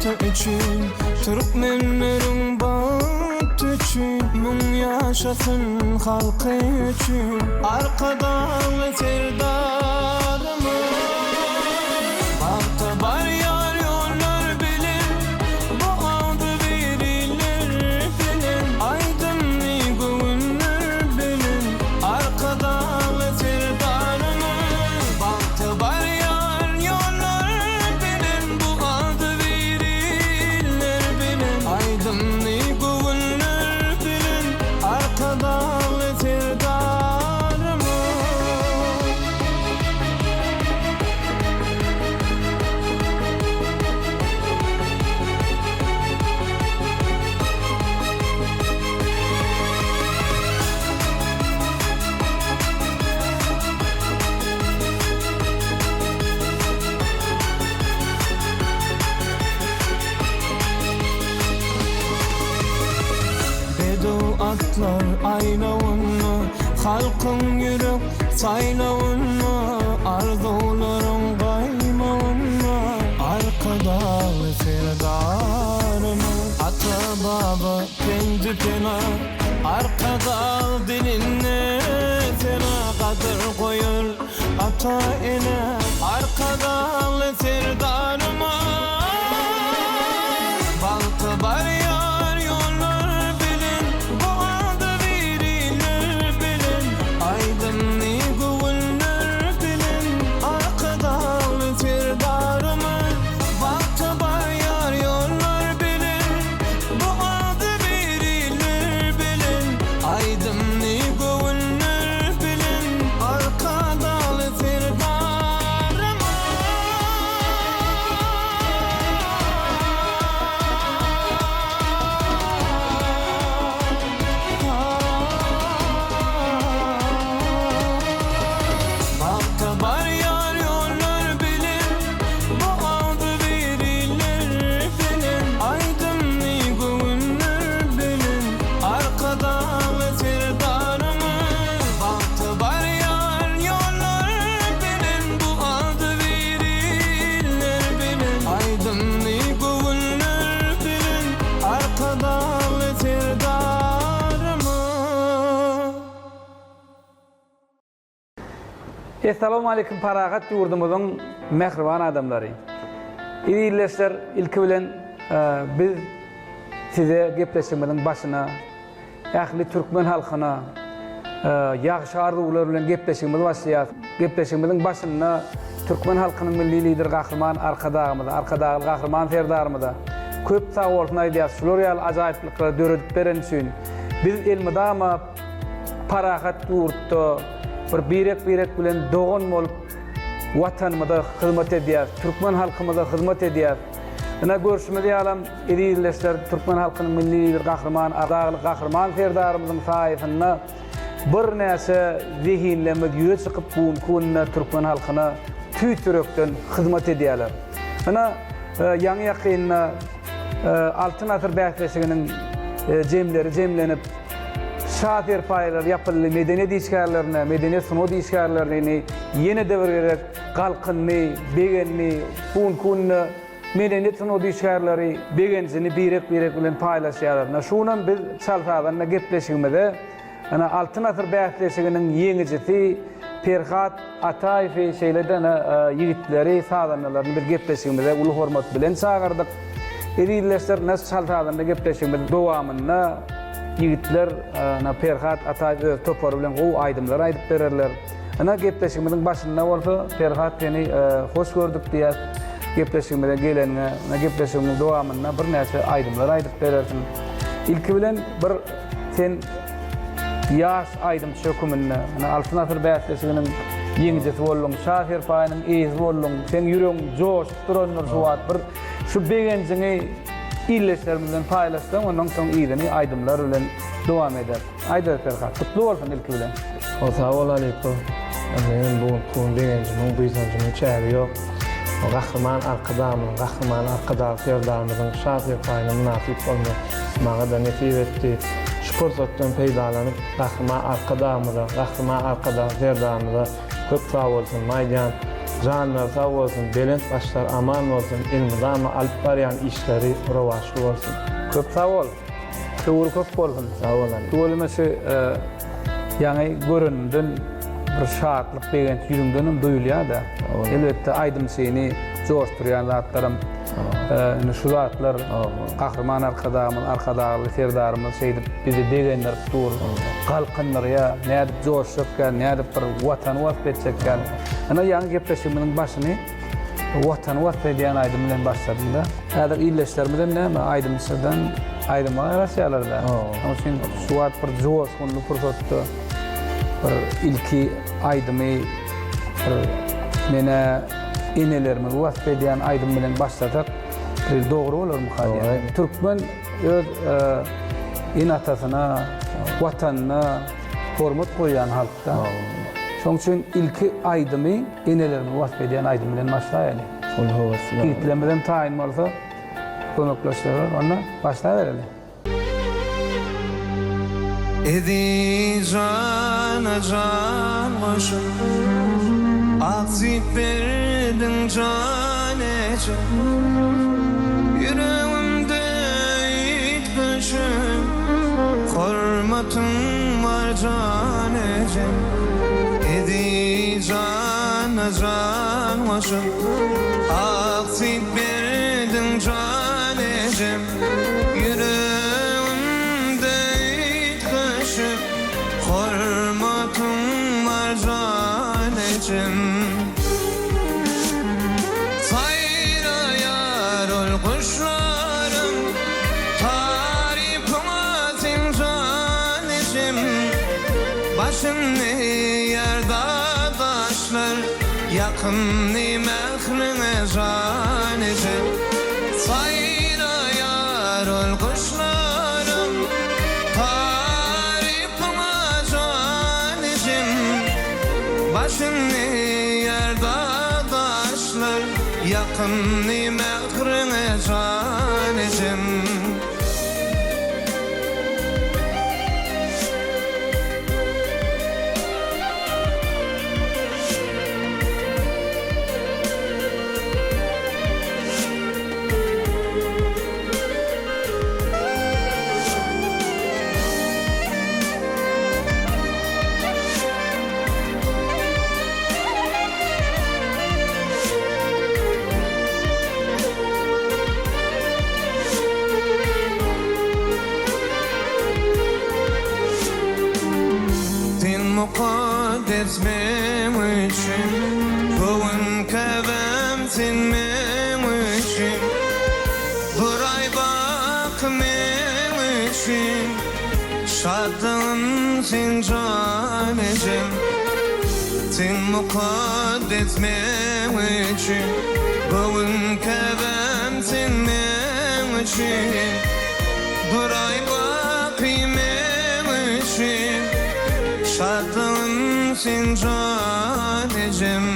Bagty üçin, türkmenleriň bagty üçin, Müň ýaşasyn halky üçin, Arkadagly Serdarymyz. Bagta barýar ýollar bilen, Bu agzybir iller bilen, Aýdymly göwünler bilen, Arkadagly Serdarymyz. Bagta barýar ýollar bilen, Bu agzybir iller bilen, Aýdymly göwünler bilen, Arkadagly Serdarymyz. Bedew atlar aýlawynda, Halkyň ýürek saýlawynda, Arzuwlaryň gaýmagynda, Arkadagly Serdarymyz. Ata-baba pendi-pena, Arkadag dilinde sena, Gadyr goýar ata-ene, Arkadagly Serdarymyz. Bagta barýar ýollar bilen, Bu agzybir iller bilen, Aýdymly göwünler bilen, Arkadagly Serdarymyz. Bagta barýar ýollar bilen, Bu agzybir iller bilen, Aýdymly göwünler bilen, Arkadagly Serdarymyz. Bagta barýar ýollar bilen, Bu agzybir iller bilen, Aýdymly göwünler bilen, Arkadagly Serdarymyz. Bagta barýar ýollar bilen, Bu agzybir iller bilen, Aýdymly göwünler bilen, Arkadagly Serdarymyz. Essalawmaleýkim parahat ýurdumyzyň mähriban adamlary. Eziz ildeşler ilki bilen biz size gepleşigimiziň başyna ähli türkmen halkyna ýagşy arzuwlar bilen gepleşigimizi başlaýarys. Gepleşigimiziň başynda türkmen halkynyň Milli Lideri Gahryman Arkadagymyza, Arkadagly Gahryman Serdarymyza köp sag bolsun aýdýarys. Şular ýaly ajaýyplyklary döredip bereni üçin biz elmydama parahat ýurtda bir birek-birek bilen dogan bolup Watanymyza hyzmat edýäris, türkmen halkymyza hyzmat edýäris. Ine görşümiz ýalam eziz ildeşler türkmen halkynyň Milli Lideri Gahryman Arkadagly Gahryman Serdarymyzyň saýasynda birnäçe zehinlerimiz ýüze çykyp bu günki günde türkmen halkyna tüýs ýürekden hyzmat edýärler. Ine ýaňy ýakynda Altyn asyr bäsleşiginiň jemleri jemlenip, Şa serpaýlary ýapyldy, medeniýet işgärlerine, medeniýet sungat işgärlerini ýene-de bir gezek galkyndy, begendi. Bu günki günde medeniýet sungat işgärleri begenjini birek-birek bilen paýlaşýarlar. Ine, şu günem biz Çal sazanda gepleşigimize Ine, Altyn asyr bäsleşiginiň ýeňijisi Perhat Ataýewi, şeýle-de ine, ýigitleri, sazandalaryny biz gepleşigimize uly hormat bilen çagyrdyk. Eziz ildeşler, ine, Çal sazanda gepleşigimiziň dowamynda ýigitler, ine, Perhat Ataýew öz topary bilen gowy aýdymlar aýdyp bererler. Ine, gepleşigimiziň başynda bolsa, Perhat seni hoş gördük diýýäs. Gepleşigimize geleniňe, ine, gepleşigimiziň dowamynda birnäçe aýdymlar aýdyp berersiň. Ilki bilen bir Sen ýaş aýdymçy höküminde, ine, Altyn asyr bäsleşiginiň ýeňijisi bolduň, Şa serpaýynyň eýesi bolduň. Seň ýüregiň joşup durandyr şu wagt. Bir şu begenjiňi ildeşlerimiz bilen paýlaşsaň, ondan soň yzyny aýdymlar bilen dowam ederis. Aýdaý Perhat, gutly bolsun ilki bilen. Hol sag bol halypa. Meňem bu günki gün begenjimiň, buýsanjymyň çägi ýok. Gahryman Arkadagymyzyň, Gahryman Arkadag Serdarymyzyň Şa serpaýyna mynasyp bolmak maňa-da nesip etdi. Şu pursatdan peýdalanyp, Gahryman Arkadagymyza, Gahryman Arkadag Serdarymyza köp sagbolsunymy aýdýan. Janlary sag bolsun, belent başlary aman bolsun, elmydama alyp barýan işleri rowaçly bolsun. Köp sag bol. Höwri köp bolsun. Sag bol Aly. Tüweleme şu ýaňy görenimden bir şatlyk, begenç ýüzüňdenem duýulýar-da. Elbetde aýdymçyny joşdurýan zatlaram indi şu zatlar. Gahryman Arkadagymyz, Arkadagly Serdarymyz şeýdip bizi begendirip dur, galkyndyrýar. Nädip joşjakýan, nädip bir Watany wasp etjekýän. Ine ýaňy gepleşigimiziň başyny Watany wasp edýän aýdym bilen başladym-da. Häzir ildeşlerimiz hem näme, aýdymçydan aýdyma garaşýarlar-da. Şonuň üçin şu wagt bir joşgunly pursatda bir ilki aýdymy bir menä enelerimizi wasp edýän aýdym bilen başlasak bir dogry bolarmyka diýýän. Türkmen öz ene-atasyna, Watanyna hormat goýýan halk-da. Şonuň üçin ilki aýdymy enelerimizi wasp edýän aýdym bilen başlaýaly. Uly höwes bilen. Ýigitlerimizem taýyn bolsa, kömekleşseler, onda başlabereli. Eziz jana jan goşup, Ak süýt berdiň jan eje. Ýüregimde üýtgeşik, Hormatyň bar jan eje. Eziz jana jan goşup, Ak süýt berdiň jan ejem. Ýüregimde üýtgeşik hormatyň bar jan ejem. Saýraýar ol guşlaryň tarypyňa seň jan ejem. Başyn eýer dadaşlar ýakymly mähriňe jan ejem. Saýraýar ol guşlaram Tarypyňa jan ejem Başyn eýer dadaşlar Ýakymly mähriňe jan ejem. Sen mukaddes meň üçin, Göwün käbäm sen meň üçin, Duraý baky meň üçin, Şatlygym sen jan ejem. Sen mukaddes meň üçin, Göwün käbäm sen meň üçin, Duraý baky meň üçin, Şatlygym sen jan ejem.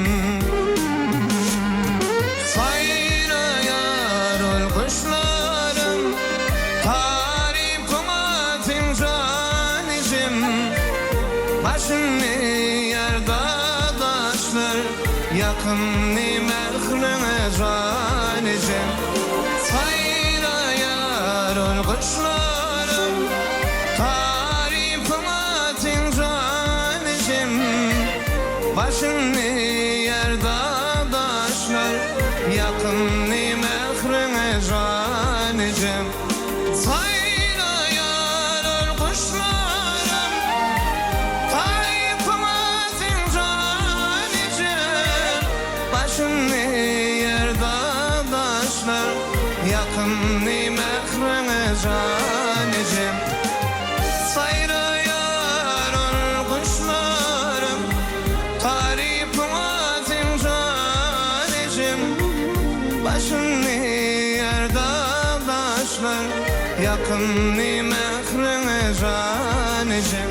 Saýraýar ol guşlaram, Tarypyňa seň jan ejem. Başyn eýer dadaşlar, Ýakymly mähriňe jan ejem. Saýraýar ol guşlaram, Tarypyňa seň jan ejem. Başyn eýer dadaşlar, Ýakymly mähriňe jan ejem. Saýraýar ol guşlaram, Tarypyňa seň jan ejem. Başyn eýer dadaşlar, Ýakymly mähriňe jan ejem. Saýraýar ol guşlaram, Tarypyňa seň jan ejem. Başyn eýer dadaşlar, Ýakymly mähriňe jan ejem.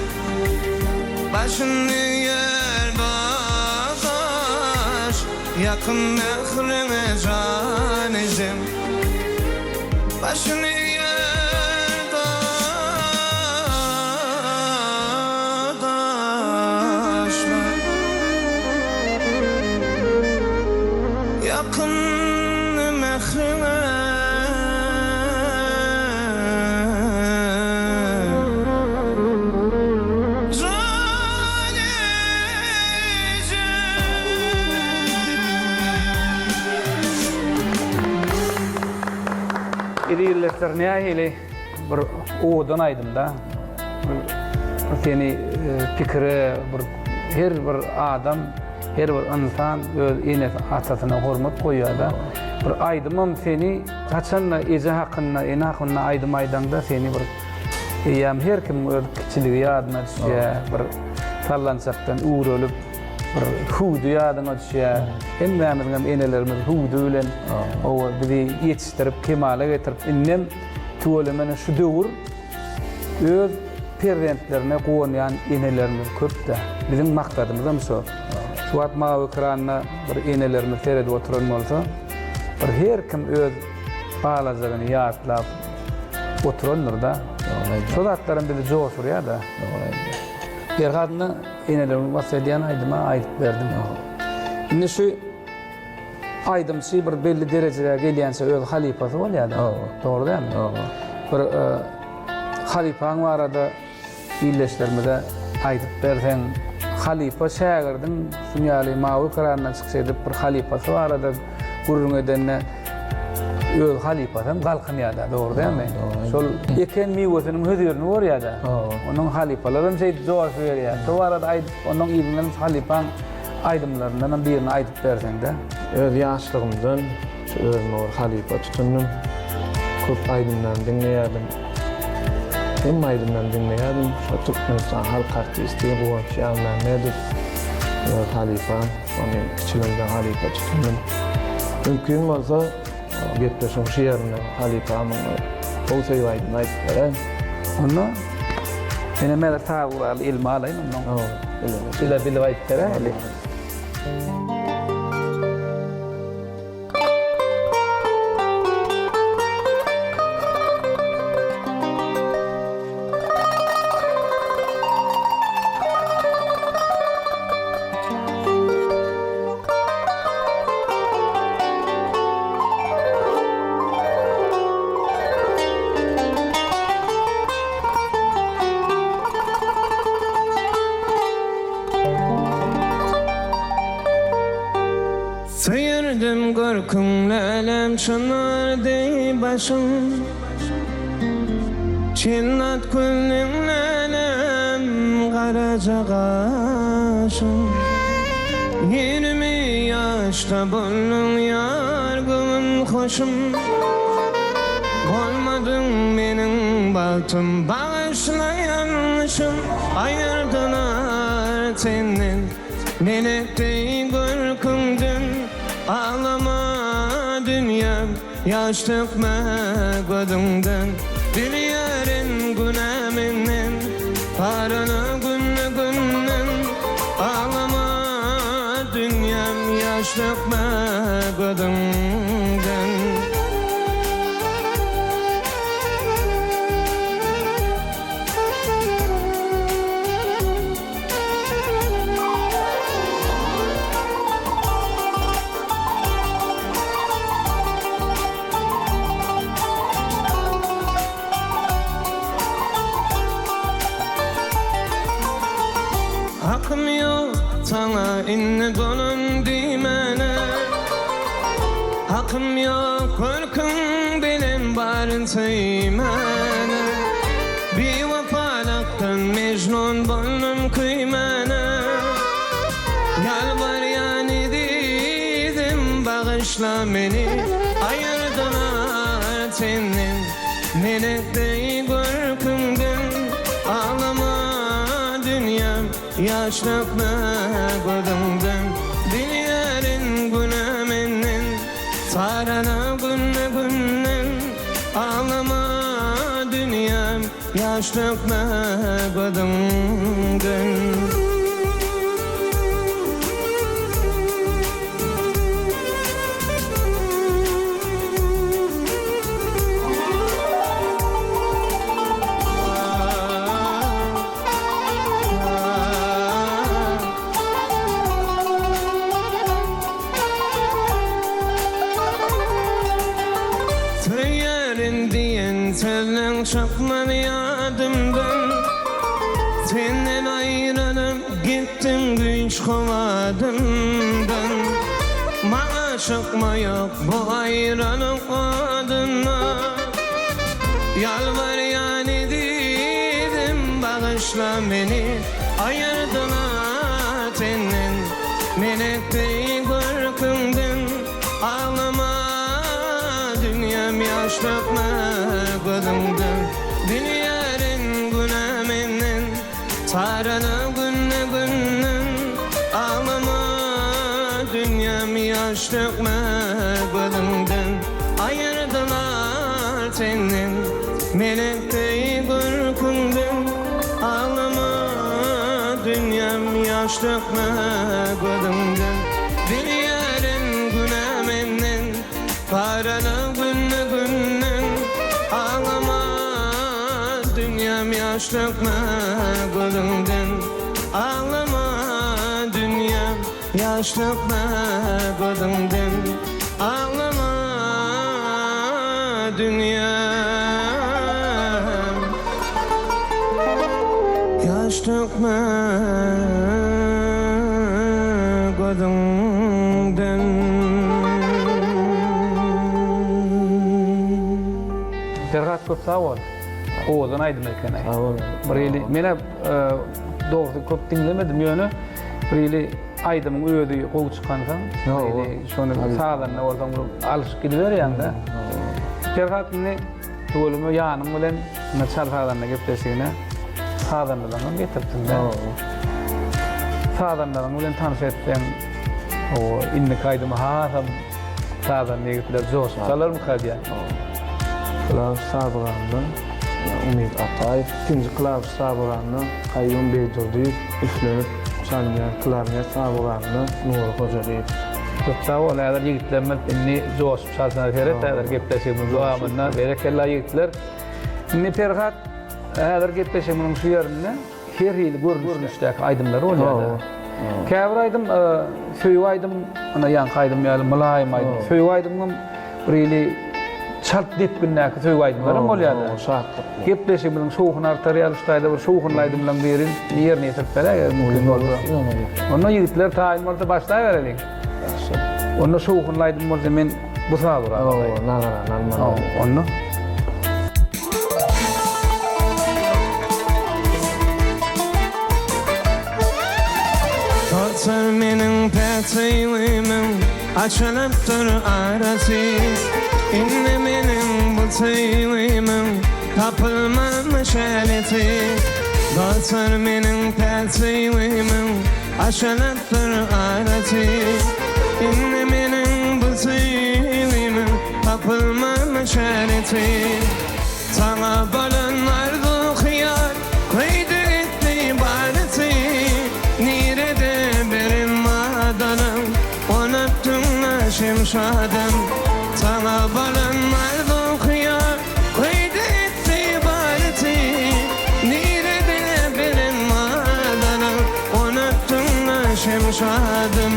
Başyn eýer dadaş, Ýakyn mähriňe jan ejem. Başyn eýer dadaşlar. Ildeşler nähili bir owadan aýdymda. Bir seni pikire bir her bir adam, her bir ynsan öz enesi atasyna hormat goýýar-da. Bir aýdymam seni haçanda eje hakynda, ene hakynda aýdym aýdaňda seni bir eýýäm her kimiň öz kiçiligi ýadyna düşýär. Bir sallançakdan üwrelip bir hüwdi ýadyňa düşýär. Hemmämiziň hem enelerimiz hüwdi bilen owa bizi ýetişdirip, kemala getirip, indem tüwelemene şu döwür öz perzentlerine guwanýan enelerimiz köp-dä. Biziň maksadymyzam şo. Şu wagt mawy ekranda bir enelerimiz seredip oturan bolsa, bir her kim öz balajygyny ýatlap oturandyr-da. Şo zatlaram bizi joşurýar-da. Perhat indi enelerimizi wasp edýän aýdymy aýdyp berdim. Indi şu aýdymçy bir belli derejä gelýänçä öz halypasy bolýar-da. Dogry dälmi? Bir halypaň barada ildeşlerimize aýdyp berseň, halypa şägirdiň şuň ýaly mawy ekrandan çykyş edip bir halypasy barada gürrüň edende öz halypasy hem galkynýar-da, dogry dälmi? Şol eken miwesiniň hözirini görýär-de. Onuň halypalar hem şeýdip joşup berýär. Şo barada aýdyp, onuň yzyndan halypaň aýdymlaryndan hem birini aýdyp berseň-de. Öz ýaşlygymdan şu özüme bir halypa tutundym. Köp aýdymlaryny diňleýärdim. Hemme aýdymlaryny diňleýärdim. Şo Türkmenistan halk artisti Guwanç Ýazmämmedow öz halypam. Ony kiçiligimden halypa tutundym. Mümkin bolsa gepleşigiň şu ýerinde halypamyň gowy söýgi aýdymyny aýdyp beräýiň. Onda menem häzir saz guraly elime alaýyn onnoň. Hawa, bile bilip aýdyp beräýeli. Söýerdim görküň lälem çynar deý başyň Jennat gülüň lälem garaja gaşyň 20 ýaşda bolduň ýar göwün hoşum Bolmadyň meniň bagtym bagyşla ýalňyşym Aýyrdylar senden Melek deý görküňden Aglama dünýäm Ýaş dökme gözüňden Bilýärin günä menden Parala günde-günden Aglama dünýäm Ýaş dökme gözüňden. Hakym ýok saňa indi dolan diýmäne Hakym ýok görküň bilen baryn söýmäne Biwepalykdan Mejnun boldum köýmäne Ýalbarýan ezizim bagyşla meni Aýyrdylar senden Melek deý görküňden Aglama dünýäm Ýaş dökme gözüňden Bilýärin günä menden Sarala günde-günden Aglama dünýäm Ýaş dökme gözüňden. Söýerin diýen sözleň çykmaz ýadymdan Senden aýralyp gitdim güýç kuwwatymdan Maňa çykma ýok bu aýralyk adyndan. Ýalbarýan ezizim bagyşla meni Aýyrdylar senden Melek deý görküňden Aglama dünýäm ýaş dökme gözüňden Bilýärin günä menden Sarala günde günden Aglama dünýäm ýaş dökme gözüňden Aýyrdylar senden Melek deý görküňden Aglama dünýäm ýaş dökme gözüňden Bilýärin günä menden Parala günde günden Aglama dünýäm ýaş dökme gözüňden Aglama dünýäm ýaş dökme gözüňden Aglama dünýäm ýaş dökme gözüňden. Perhat köp sag bol. Owadan aýdym ekeni. Sag bol. Bir hili menä dogrusy köp diňlemedim ýöne bir hili aýdymyň özi gowy çykansoň şony sazanda bolsaň bir alyşyp gidiberýäňdä. Perhat indi tüweleme ýanyň bilen indi çal sazanda gepleşigine sazandalaryňam getiripsiň-dä. Sazandalaryň bilen tanyş etseň indiki aýdymy hasam Sazanda ýigitler joşup galarmyka diýýän. Klawiş sazganda Umyt Ataýew, ikinji klawiş sazganda Kaýum Begdurdyýew, üflenip çalynýan klarnet sazganda Nury Hojalyýew. Köp sag bol häzir ýigitlerimiz indi joşup çalsana seret häzir gepleşigimiz dowamynda berekella ýigitler. Indi Perhat häzir gepleşigimiziň şu ýerinde Her hili görnüşdäki aýdymlar bolýar-da. Käbir aýdym söýgi aýdym, ana ýaňky aýdym ýaly mylaýym aýdym. Söýgi aýdymyň bir hili çalt depgindäki söýgi aýdymlaram bolýar-da. Şatlykly. Gepleşigimiziň şowhuny artar ýaly şu taýda bir şowhunly aýdymlaryň birini ýerine ýetirip beräý eger mümkin bolsa. Onda ýigitler taýyn bolsa başlabereliň. Ýagşy. Onda şowhunly aýdym bolsa men bu sazy uraýyn. Hawa, nagarany almaly. Onda. Dostlar meniň päk söýgimiň Açylypdyr arasy Indi meniň bu söýgimiň Tapylmazmy şälesi Dostlar meniň päk söýgimiň Açylypdyr arasy Indi meniň bu söýgimiň Tapylmazmy çäresi Saňa bolan arzuw-hyýal Köýdi gitdi barysy Nirede beren wadalyň Unutdyň-a şemşadym Saňa bolan arzuw-hyýal Köýdi gitdi barysy Nirede beren wadalyň Unutdyň-a şemşadym.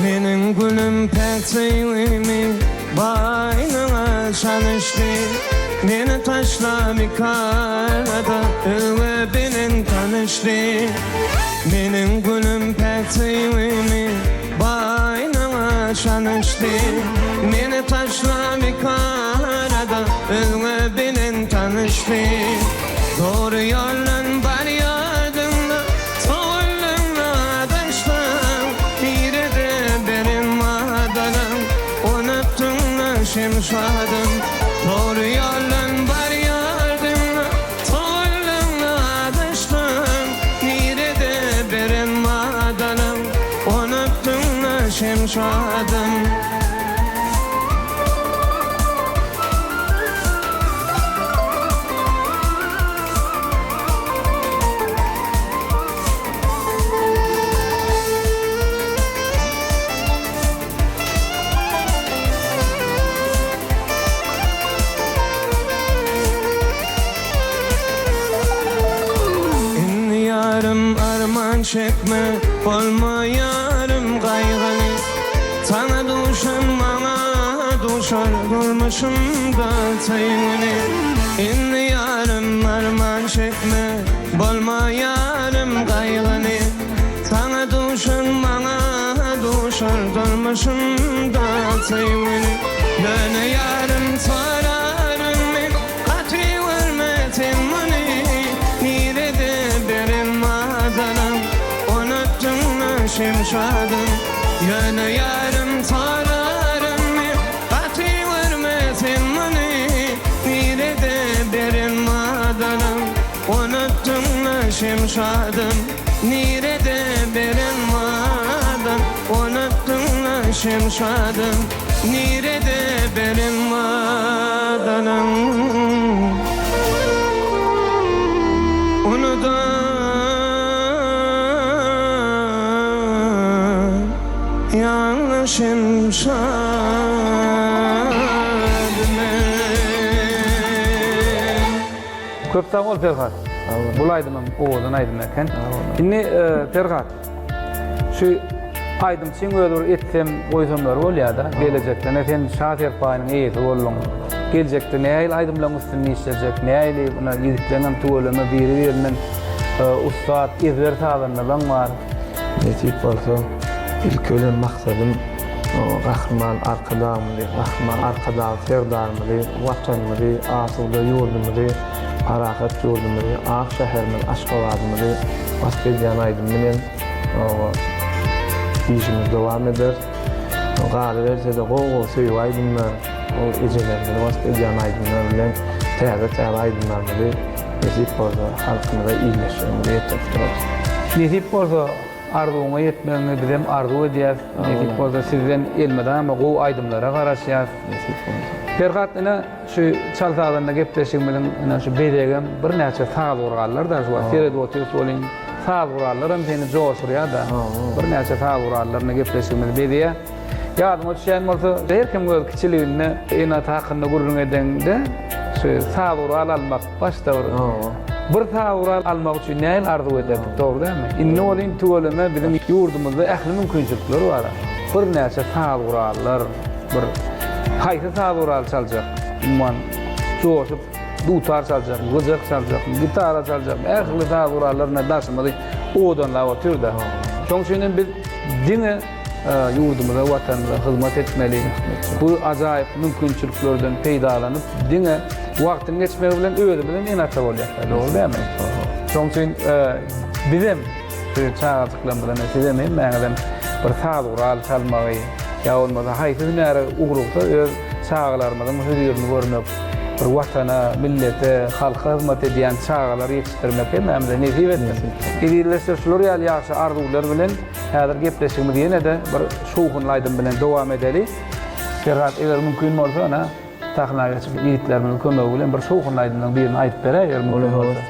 Meniň gülüm päk söýgimi Baýlyga çalyşdy. Meni taşlap iki arada Özge bilen tanyşdy. Meniň gülüm päk söýgimi Baýlyga çalyşdy. Meni taşlap iki arada Özge bilen tanyşdy. Dogry ýoldan barýardyň-da Sowuldyň-da adaşdyň. Nirede beren wadalaň Unutdyň-da şemşadym. Dogry ýoldan barýardyň-da Sowuldyň-da adaşdyň. Nirede beren wadalaň Unutdyň-da şemşadym. Indi ýarym arman. Arman çekme, bolma ýarym gaýgyly. Saňa duşan maňa duşar durmuşymda söýgüli. Indi ýarym arman çekme, bolma ýarym gaýgyly. Saňa duşan maňa duşar durmuşymda söýgüli. Ýöne ýarym soraryn men Gaty görme sen muny, Nirede beren madalam, Unutdyňmy şemşadym? Ýöne ýarym soraryn men, Gaty görme sen muny, Nirede beren madalam, Unutdyňmy şemşadym? Nirede beren madam, Unutdyňmy şemşadym? Nirede beren madalam? Unudan ýaňy şemşadym men. Köp sag bol Perhat. Bul aýdymam owadan aýdym eken. Indi Perhat şu aýdymçyň özi bir etsem goýsamlary bolýada gelejekde ne sen şa serpaýynyň eýesi bolduň. Geljekde nähili aýdymlaryň üstünde işlejek, nähili ýa ýigitleňem tüweleme biri birinden ussat ezber sazandalaň bar. Nesip bolsa ilki bilen maksadym Gahryman Arkadagymyzy, Gahryman Arkadag Serdarymyzy, Watanymyzy, asuda ýurdumyzy, parahat ýurdumyzy, ak şäherimiz Aşgabadymyzy wasp edýän aýdym bilen işimizi dowam ederis. Galyberse-de gowy-gowy söýgi aýdymlar, gowy ejelerimizi wasp edýän aýdymlar bilen täze-täze aýdymlarymyzy nesip bolsa halkymyza, ildeşlerimize ýetirip durarys. Nesip bolsa Arzuwyňa ýetmegiňi bizem arzuw edýäs. Nesip bolsa sizden elmydama gowy aýdymlara garaşýas. Nesip bolsa. Perhat ine şu çal sazanda gepleşigimiziň ine şu bezegem birnäçe saz gurallar-da şu wagt seredip otyrys welin saz gurallaram seni joşurýar-da. Birnäçe saz gurallaryna gepleşigimizi bezeýär. Ýadyňa düşýän bolsa her kim öz kiçiliginde ene-ata hakynda gürrüň edeňde şu saz gural almak Başda bir bir saz gural almak üçin nähili arzuw ederdik, dogry dälmi? Indi welin tüweleme biziň ýurdumyzda ähli mümkinçilikler bar. Birnäçe saz gurallar, bir haýsy saz guraly çaljak, umuman joşup dutar çaljakmy, gyjak çaljakmy, gitara çaljakmy, ähli saz gurallaryna daşymyzy owadanlap otyr-da. Şonuň üçin hem biz diňe ýurdumyza, Watanymyza hyzmat etmeli. Bu ajaýyp mümkinçiliklerden peýdalanyp, diňe wagtyň geçmegi bilen özümiz hem ene-ata bolýarys, dogry dälmi? Şonuň üçin bizem şu çagajyklarymyzam, sizem hemmäňizem bir saz gural çalmagy ýa bolmasa haýsy hünäre ugruksa öz çagalarymyzyň hözirini görmek, bir Watana, millete, halka hyzmat edýän çagalar ýetişdirmek hemmämize nesip etsin. Eziz şular ýaly ýagşy arzuwlar bilen Häzir gepleşigimizi ýene-de bir şowhunly aýdym bilen dowam edeli. Perhat, eger mümkin bolsa, ynha, sahna geçip, ýigitlerimiziň kömegi bilen bir şowhunly aýdymlaryň birini aýdyp beräý, eger mümkin bolsa.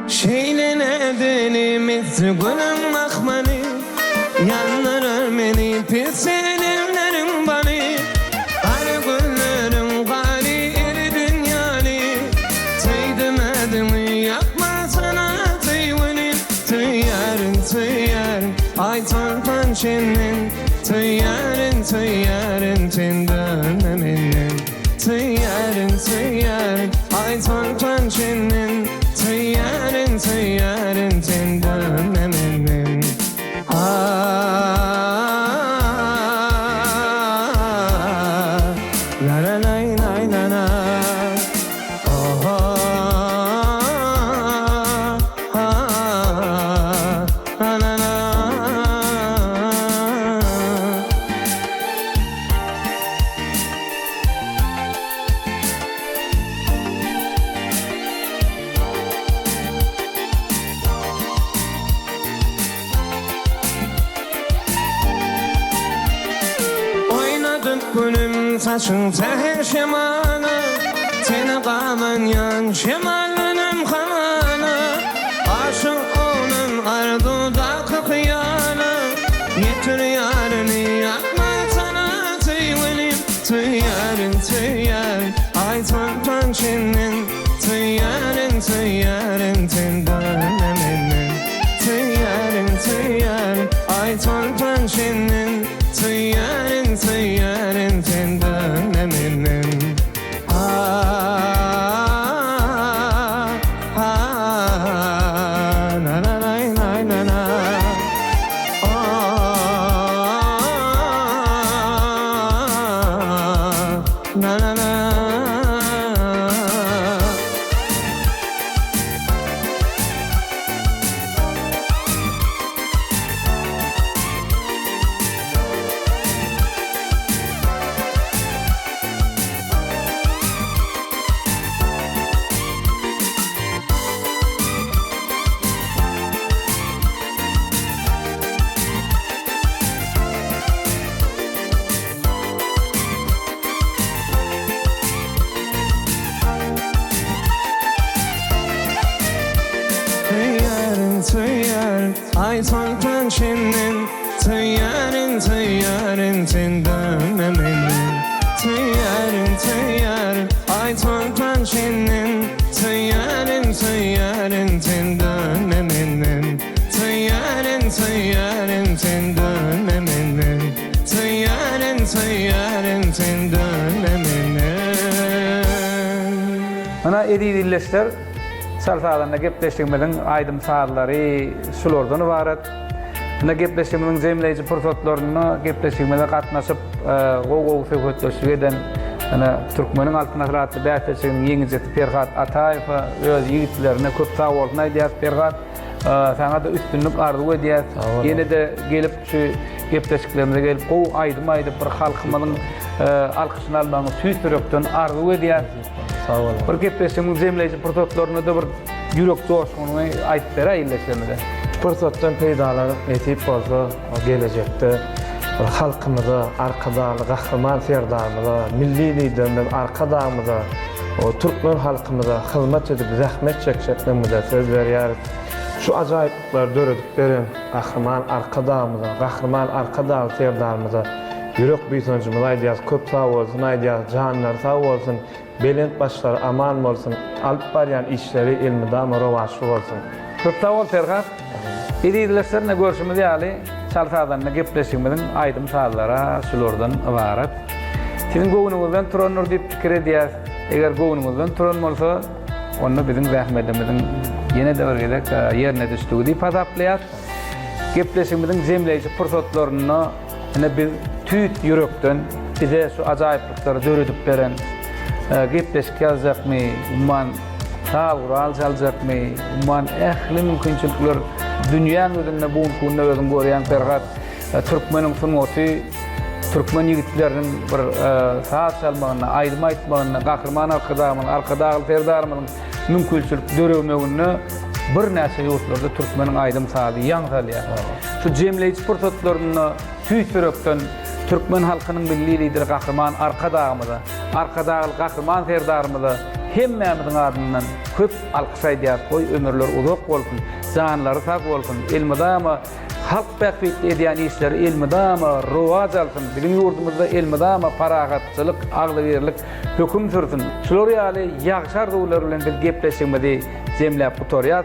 Şeýle näzeli misli günüň mahmaly, Ýandyrar meni pis elemleriň baly. Gara gözleriň gary eridin ýaly, Söýdüm ädiňi ýakmasana söýgüni. Söýýärin, söýýärin, aý soltan senden Söýýärin, söýýärin, sen dönme menden Söýýärin, söýýärin, aý soltan senden Söýýärin, söýýärin, sen dönme menden Ah, la la lay lay la la Oh, Oýnadyp gülüm saçyň säher şemala, Seni gabanýan şemaldanam hamala, Aşyk oglan arzuwdaky hyýala, Ýetir ýaryny ýakmasana söýgülim, Söýýärin, söýýärin, aý soltan senden, Söýýärin, söýýärin, sen dönme menden. Aý soltan senden Söýýärin söýýärin sen dönme menden Söýýärin söýýärin Aý soltan senden Söýýärin söýýärin sen dönme menden Söýýärin söýýärin sen dönme menden Söýýärin söýýärin sen dönme menden. Ynha eziz ildeşler Çal sazanda gepleşigimiziň aýdym-sazlary şulardan ybarat. Ynha gepleşigimiziň jemleýji pursatlarynda gepleşigimize gatnaşyp gowy-gowy söhbetdeşlik eden ynha Türkmeniň Altyn asyry atly bäsleşiginiň ýeňijisi Perhat Ataýewe öz ýigitlerine köp sagbolsun aýdýarys. Perhat saňa-da üstünlik arzuw edýäs. Ýene-de gelip şu gepleşiklerimize gelip gowy aýdym aýdyp bir halkymyzyň alkyşyny almagyňy tüýs ýürekden arzuw edýäs. Sag boluň. Bir gepleşigiň jemleýji pursatlarynda-da bir ýürek joşgunyňy aýdyp beräý ildeşlerimize. Şu pursatdan peýdalanyp, nesip bolsa, gelejekde bir halkymyza, Arkadagly Gahryman Serdarymyza, Milli Liderimiz Arkadagymyza, türkmen halkymyza hyzmat edip zähmet çekjekdigimize söz berýäris. Şu ajaýyplyklary döredip beren Gahryman Arkadagymyza, Gahryman Arkadagly Serdarymyza Ýürek buýsanjymyzy aýdýas, köp sag bolsun aýdýas, janlary sag bolsun, belent başlary aman bolsun, alyp barýan işleri elmydama rowaçly bolsun. Köp sag bol Perhat. Eziz ildeşler ine görşümiz ýaly çal sazanda gepleşigimiziň aýdym sazlara şulardan ybarat. Siziň göwnüňizden turandyr diýip pikir edýäs. Eger göwnüňizden turan bolsa onda biziň zähmedimiziň ýene-de bir gezek ýerine düşdügi diýip hasaplaýas. Gepleşigimiziň jemleýji pursatlarynda Ine biz tüýs ýürekden bize şu ajaýyplyklary döredip beren, gepleşik ýazjakmy, umuman saz gural çaljakmy, umuman ähli mümkinçilikler dünýäň ýüzünde bu günki günde özüň görýäň Perhat, türkmeniň sungaty türkmen ýigitleriniň bir saz çalmagynda, aýdym aýtmagynda Gahryman Arkadagymyzyň, Arkadagly Serdarymyzyň mümkinçilik döremeginde birnäçe ýurtlarda türkmeniň aýdym-sazy ýaň salýar. Şu jemleýji pursatlarynda tüýs ýürekden türkmen halkynyň Milli Lideri Gahryman Arkadagymyza, Arkadagly Gahryman Serdarymyza hemmämiziň adyndan köp alkyş aýdýarys. Goý, ömürleri uzak bolsun, janlary sag bolsun, elmydama halk bähbitli edýän işleri elmydama rowaç alsyn, biziň ýurdumyzda elmydama parahatçylyk, agzybirlik höküm sürsün. Şular ýaly ýagşy arzuwlar bilen biz gepleşigimizi jemläp gutarýas.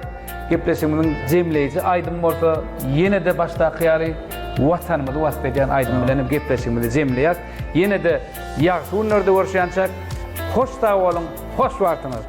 Gepleşigimiziň jemleýji aýdymy bolsa ýene-de başdaky ýaly Watanymyzy wasp edýän aýdym bilen hem gepleşigimizi jemleýäs. Ýene-de ýagşy günlerde görüşýänçäk, hoş sag boluň, hoş wagtyňyz!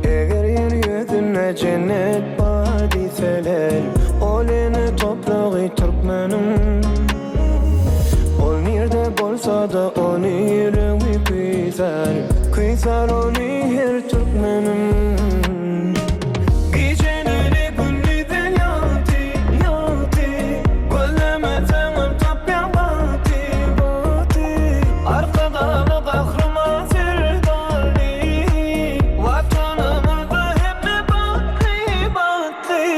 Eger ýer ýüzünde jennet bar diýseler, Ol ene topragy türkmeniň. Ol nirde bolsa-da ony ýüregi küýsär, Küýsär ony her türkmeniň. Gijeleri gündizden ýagty, ýagty, Gözlemeseňem tapýaň bagty, bagty. Arkadagly Gahryman Serdarly, Watanymyzda hemme bagtly, bagtly.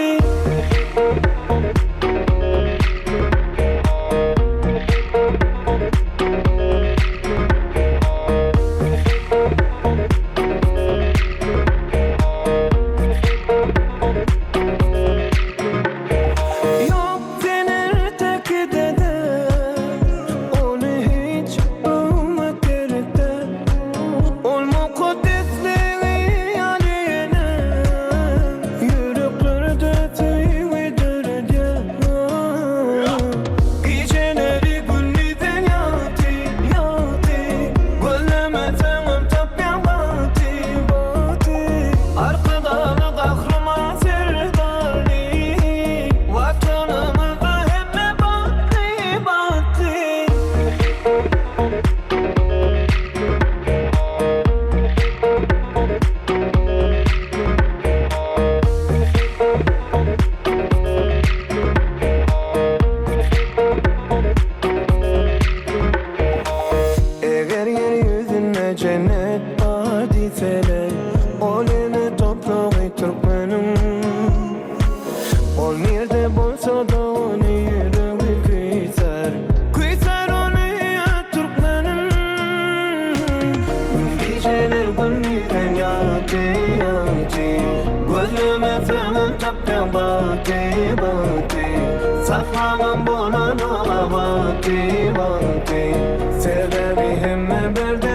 Ortada ony ýüregi küýsär Küýsär ony türkmenim Gijeler gündizden ýagty, ýagty Gözlemeseňem tapýaň bagty, bagty Saklagam bolanok-a wagty, wagty Sebäbi hemme bir.